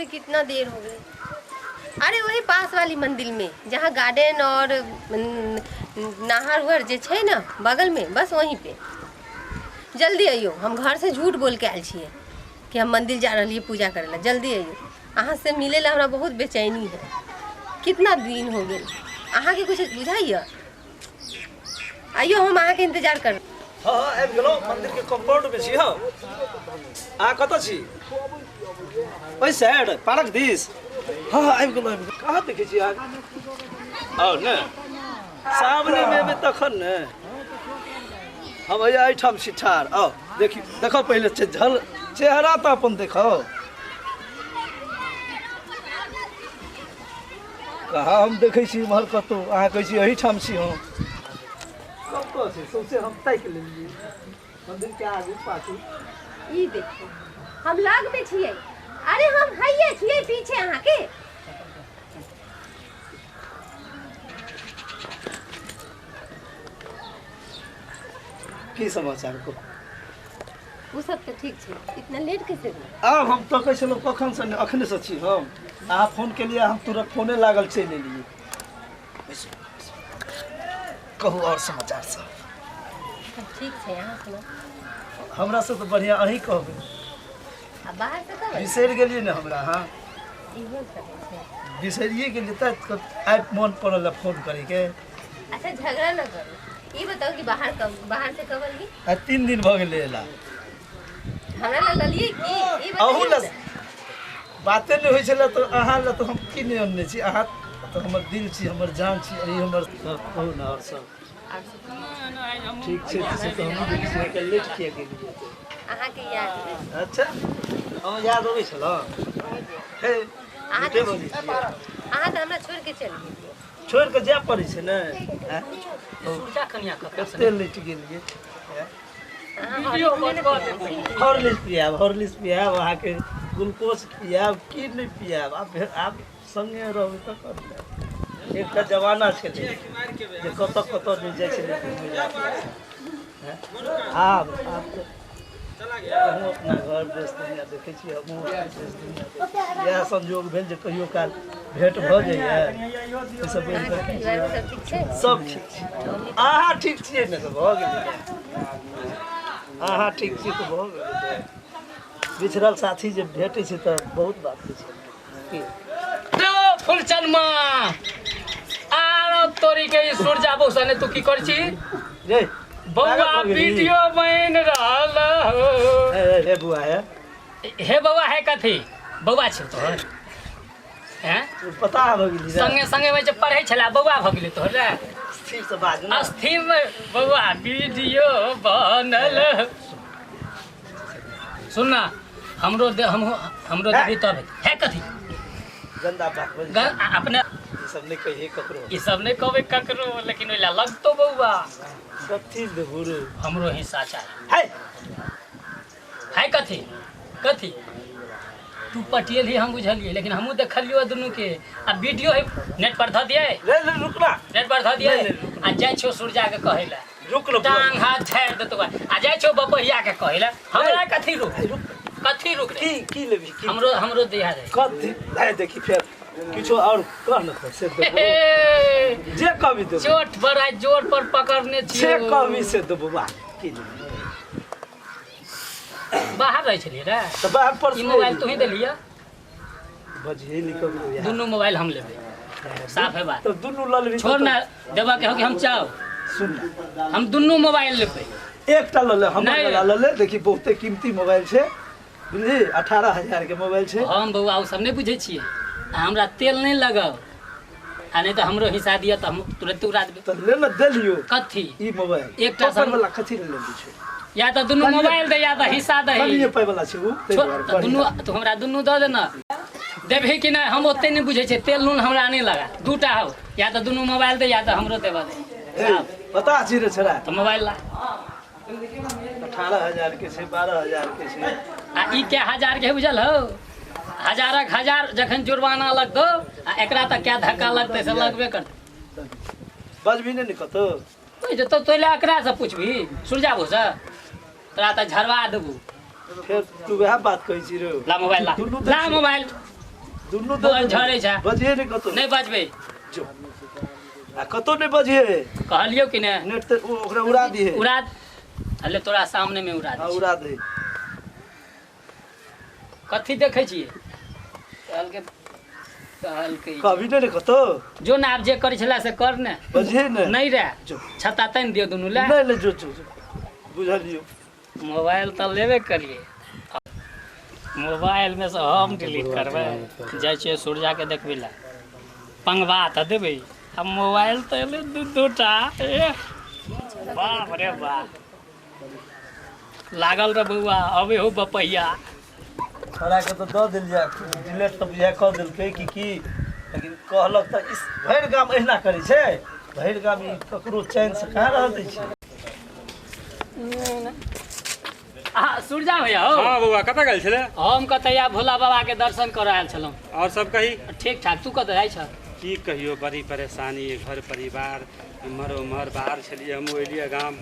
रे कितना देर हो गई। अरे वही पास वाली मंदिर में जहाँ गार्डन और नहर उहर जे छै ना बगल में, बस वहीं पे। जल्दी अइयो, हम घर से झूठ बोल के आयल छियै कि हम मंदिर जा रही पूजा करे ला। जल्दी अइयो, अहाँ से मिले ला हमरा बहुत बेचैनी है। कितना दिन हो गेल, अहाँ के कुछ बुझाइए? आइयो, हम अहाँ के इंतजार कर। हाँ हाँ आबि गेलहुँ, मंदिर के कंपाउंड में छी। हाँ अहाँ कतऽ छी? ओहि साइड पार्क दिस। हाँ हाँ आबि गेलहुँ, आबि गेलहुँ। कहाँ देखै छी अहाँ? आउ ने सामने में एबै तखन ने। हम हैया एहिठाम छी ठाढ़। आउ देखी, देखो पहिले झल चेहरा तऽ अपन देखो। कहाँ हम देखै छी इम्हर कतहु, अहाँ कहै छी एहिठाम छी हम। कतऽ छै? सौंसे हम ताकि लेलियै मंदिर के आगू पाछू। ई देखो हम लग में छियै। अरे हम हैये छियै पीछे अहाँ के। की समाचार को? ओ सब तऽ ठीक छै, इतना लेट कैसे भेल? आब हम तकै छलहुँ कखन से, अखने से छी हम। अहाँ फोन केलियै, हम तुरंत फोने लागल चलि एलियै। कहू और समाचार सब? सब ठीक छै, अहाँ सुनाउ। हमरा से तऽ बढ़िआँ अहीं कहबै। आ बाहर से कब? बिसरि गेलियै ने हमरा? अहाँ इहो सकै छै बिसरिए गेलियै तऽ आइ मोन पड़ल है फोन करैके। अच्छा झगड़ा न करू, ई बताउ कि बाहर कब, बाहर से कब एलियै? आइ 3 दिन भऽ गेलै एला। हमरा लग ललियै की? ई अहू बताइए लए ने। बाते नहि होइ छलै तऽ अहाँ लए तऽ हम की नहि अनने छी। अहाँ तऽ हमर दिल छी, हमर जान छी, अहीं हमर। कहू ने आओर सब? आओर सब ठीक छै? से तऽ हमहूँ देखै छियै आइ लेट किया गेलियै। अहाँके याद? अच्छा हम याद अबै छलहुँ? हे अहाँ झूठे बजै छियै। अहाँ तऽ हमरा छोड़ि के चलि गेलियै। छोड़ि कऽ जाय पड़ै छै ने। आँय? सुरजा कनिया ककरा कते लेट गेलियै। आँय? अहाँ हॉर्लिक्स नहि ने पियै छी? हॉर्लिक्स पियाब, हॉर्लिक्स पियाब अहाँके, ग्लूकोज पियाब की नहि पियाब। आब आब सङ्गे रहबै तखन ने। एकटा जमाना छलै जे कतऽ कतऽ नहि जाइ छलै घुमै लए। आब आब तऽ हमहूँ अपना घर देश दुनिया देखै छी, हमहूँ देश दुनिया देखै छी। इएह संजोग भेल जे कहियो काल भेंट भऽ जाइए। एहिसँ बढ़ि अहाँके कऽ की परिवारमे सब ठीक छै? सब ठीक छै। अहाँ ठीक छियै ने तऽ भऽ गेलै। अहाँ ठीक छी तऽ भऽ गेलै। बिछड़ल साथी जे भेटै छै तऽ बहुत बात होइ छै की। फुलचनमा आरो तोरी के ई सूरजा बौसा ने तू की कर छी रे बौआ? वीडियो बन रहल हो। हे बुआ हे। हे बौआ हे कथी बौआ छै तोहर? हैं पता भऽ गेली रे। संगे संगे में जे पढ़ै छला बौआ भऽ गेलै तोहर रे। स्थिर से बाजू ने। अस्थिर में बौआ वीडियो बनल। सुन ना, हमरो दे, हम हमरो देबी तब है कथी? गंदा बात बजै छी। अपने ई सब नहि कहिए ककरो। ई सब नहीं कहबै ककरो, लेकिन ओहि ला लगतो बौआ। कथी देबू रे? हमरो हिस्सा चाही। है है कथी? कथी तू पटियल ही हम बुझलियै, लेकिन हमहूँ देखलियो दुनू के। आ वीडियो है नेट पर धऽ दियै। रे रे रुकना। नेट पर धऽ दियै। नहीं, नहीं, आ जाइ छौ सूरजा के कहै ला, रुक न बुआ। टांग हाथ झाड़ि देतौ। आ जाइ छौ बपहिया के कहै ला। हमरा कथी रुक, रुक। कथी रुक रे? की की लेबी की? हमरो हमरो दिया दे। कथी है? देखी फेर किछो और कह न तऽ से देबो। हे, जे कहबी देबो। चोट पर आइ जोर पर पकड़ने से छियौ। कहबी से देबो। वाह की लेबी? बाहर रहै छलियै रे तऽ बाहर पर ई मोबाइल तू ही देलियै? बजिए नहीं ककरो यार। दुनू मोबाइल हम लेबै, साफ है बात। तऽ दुनू लऽ लेबी? छोड़ ना, देबा के हो कि हम चाहो। सुन ना, हम दुनू मोबाइल लेबै। एकटा लऽ ले, हमर नहि। वाला लऽ ले। देखी बहुते कीमती मोबाइल छै बुझली, 18,000 के मोबाइल छै। हम बौआ ओ सब नहि बुझै छियै। आ हमरा तेल नहि लगाउ, आ नहि तऽ हमरो हिस्सा दिअ तऽ हम तुरंत उड़ा देबै। तऽ ले ने देलियो। कथी? ई मोबाइल। एकटा ओकर वाला कथी ले लेली छै? या तऽ दुनू मोबाइल दे या तऽ हिस्सा दही। कनिये पाइ वाला छै उ, ताहि दुआरे तऽ दुनू बढ़िआँ। तऽ हमरा दुनू दऽ दे ने। देबही कि नहि? हम ओते नहि बुझै छियै, तेल नून हमरा नहि लगा। दूटा हौ, या तऽ दुनू मोबाइल दे या तऽ हमरो देबऽ दे। ए, पता छी रे छोरा। तऽ मोबाइल ला। 18,000 के छै, 12,000 के छै। आ ई कै हजार के बुझल हौ? हजारक हजार जखन जुर्माना लगतौ आ एकरा तऽ क्या धक्का लगतै से लगबे करतै। बजबी नहि ने कतौ। ओहि जे तो तोले एकरा से पूछबी सूरजा भूसा, तोरा तऽ झड़वा देबू। फेर तू वएह बात कहै छी रे। ला मोबाइल ला। दुनू ला मोबाइल। दुनू झड़ै छै। बजिए नहि कतौ। नहि बजबै। जो आ कतौ नहि बजिए। कहलियौ कि ने नेट तऽ ओकरा उड़ा दिहे। उड़ा अले तोरा सामने में उड़ा दे। उड़ा दे। कथी देखै छियै? कहलकै कहलकै कभी नहि रे कतौ। जो ने आब जे करै छला से कर ने। बजिए ने। नहि रे। छत्ता तानि दियौ दुनू ले। नहि नहि जो जो बुझलियौ। मोबाइल तऽ लेबे करियै। मोबाइल में से हम डिलीट करबै। जाइ छियै सूर्या के देखबै ला। पंगवा तऽ देबै। आ मोबाइल तऽ एलै दू दूटा। बाप रे बाप। लागल रे बौआ अबे हो बपैया। छोड़ा के तऽ दऽ देलियै डिलीट तऽ बुझाय कऽ देलकै कि की, लेकिन कहलक तऽ इस भरि गाम एहिना करै छै। भरि गाम ई ककरो चैन से कहाँ रहल दै छै। सूर्या भैया हो। हाँ बौआ कतऽ गेल छलै? हम कतऽ भोला बाबा के दर्शन करऽ आयल छलहुँ। और सब कही? ठीक ठाक। तू कतऽ जाइ छह? की कहियो बड़ी परेशानी, घर परिवार एम्हर ओम्हर बाहर छलियै हम, एलियै गाम,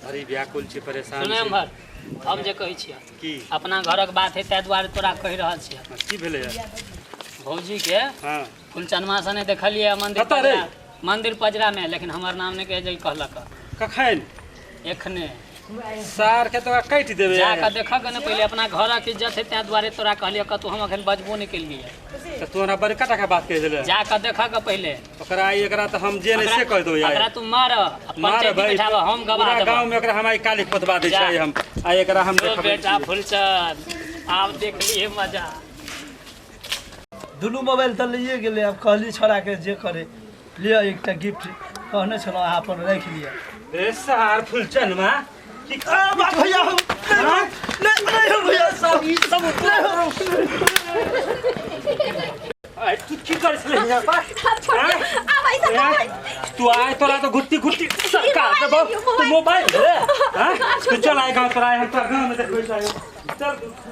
बड़ी व्याकुल छी, परेशान सुनै छी। एम्हर हम जे कहै छियै की अपना घरक बात है ताहि दुआरे तोरा कहि रहल छियै। की भेलै? भौजी के हाँ फुलचनमा सने देखलियै मंदिर पजरा, मंदिर पजरा में, लेकिन हमर नाम नहि कहे जे कहलक। कखन? एखने। सार के तोरा काटि देबै। जा कऽ देखऽ के ने पहिले अपना घरक इज्जत है ताहि दुआरे तोरा कहलियै कतौ हम एखन बजबो नहि केलियै। तऽ तू हमरा बड़का टाका बात कहि देले। जा कऽ देखऽ के पहिले ओकरा एकरा तऽ हम जे नहि से कहि दौ। एकरा तू मार पंचायत बैठाब हम गवाह देब। गांव में ओकरा हम आई काली खोदबा दै छै हम। आ एकरा हम देखबै। बेटा फुलचंद आब देख लिए मजा। दुनू मोबाइल तऽ लइए गेलै। आब कहली छोड़ा के जे करे लिअ एकटा गिफ्ट कहने छलहुँ अहाँ अपन राखि लिअ। ए सार फुलचनमा की भैया हम नहीं नहीं हो भैया सब ई सब आई तू की कर छले यहाँ पर? आब ऐसा तू आए तोरा तो घुट्टी घुट्टी सरकार देबो। तू मोबाइल ले। हां तू चल आए गांव तोरा हम तोरा गांव में देखबै। चल।